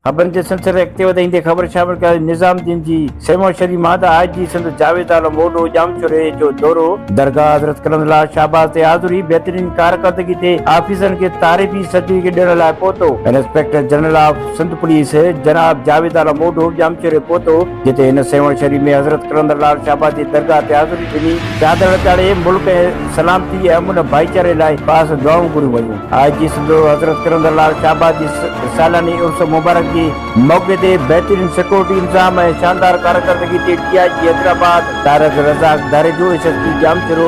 خبرن جي سلسلي اڳتي وڌائيندي خبر شامل ڪياسين نظام الدين جي سيوهڻ شريف مان ته آء جي سنڌ جاويد عالم اوڍو ڄامشوري جو دورو، درگاهه حضرت قلندر لعل شهباز تي حاضري، بهترين ڪارڪردگي تي آفيسرن کي تعريفي سرٽيفڪيٽ ڏيڻ لاء پهتو. Inspector general of Sindh police جناب جاويد عالم اوڍو ڄامشوري پهتو، جتي هن سيوهڻ شريف ۾ حضرت قلندر لعل شهباز جي درگاهه تي حاضري ڏني، چادر چاڙهي ملڪ ۽ سلامتي ۽ امن ڀائيچاري لاء خاص دعائون گهريون ويون. آء جي سنڌ حضرت قلندر لعل شهباز جي سالياني عرس مبارڪ جي موقعي تي بهترين سيڪيورٽي انتظام ۽ شاندار ڪارڪردگي تي D I G Hyderabad Tariq Razzaq Dharejo, S S P Jamshoro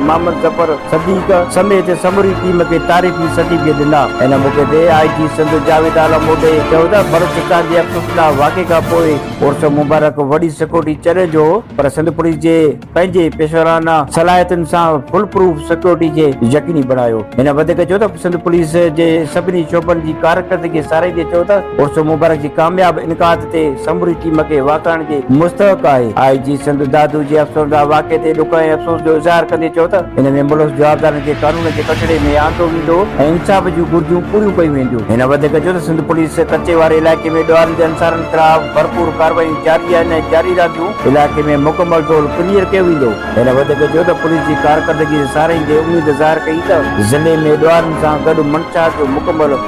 Muhammad Zafar Siddique سميت سموري ٽيم کي تعريفي سرٽيفڪيٽ ڏنا. ان موقعي تي آء جي سنڌ جاويد عالم اوڍي چيو ته بلوچستان جي افسوسناڪ واقعي کانپوء عرس مبارڪ وڏي سيڪيورٽي چئلينج هو پر سنڌ پوليس جي پنهنجي پيشورانا صلاحيتن سان فول پروف سيڪيورٽي کي يقيني بڻايو. هن وڌيڪ چيو ته سنڌ پوليس جي سڀني شعبن جي ڪارڪردگي ساراهيندي چيو ته عرس مبارڪ جي ڪامياب انعقاد تي سموري ٽيم کي واکاڻ جي مستحق آهي. آء جي سنڌ دادو جي افسوسناڪ واقعي تي ڏک ۽ افسوس جو اظهار ڪندي چيو ته ان ۾ ملوث جوابدارن کي قانون جي ڪٽهڙي ۾ آندو ويندو ۽ انصاف جون گهرجون پوريون ڪيون وينديون. هن وڌيڪ چيو ته سنڌ پوليس ڪچي واري علائقي ۾ ڏوهارين جي عنصرن خلاف ڀرپور ڪارروايون جاري آهن ۽ جاري رهنديون. علائقي ۾ مڪمل طور ڪليئر ڪيو ويندو. هن وڌيڪ چيو ته پوليس جي ڪارڪردگي جي ساراهيندي اميد ظاهر ڪئي ته ضلعي ۾ ڏوهارين سان گڏ منشيات جو مڪمل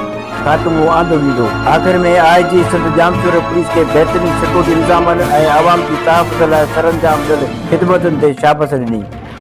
خاتمو آندو ويندو. آخر ۾ آء جي سنڌ ڄامشوري پوليس کي بهترين سيڪيورٽي انتظامن ۽ عوام جي تحفظ لاء سرانجام ڏنل خدمتن تي شابس ڏني.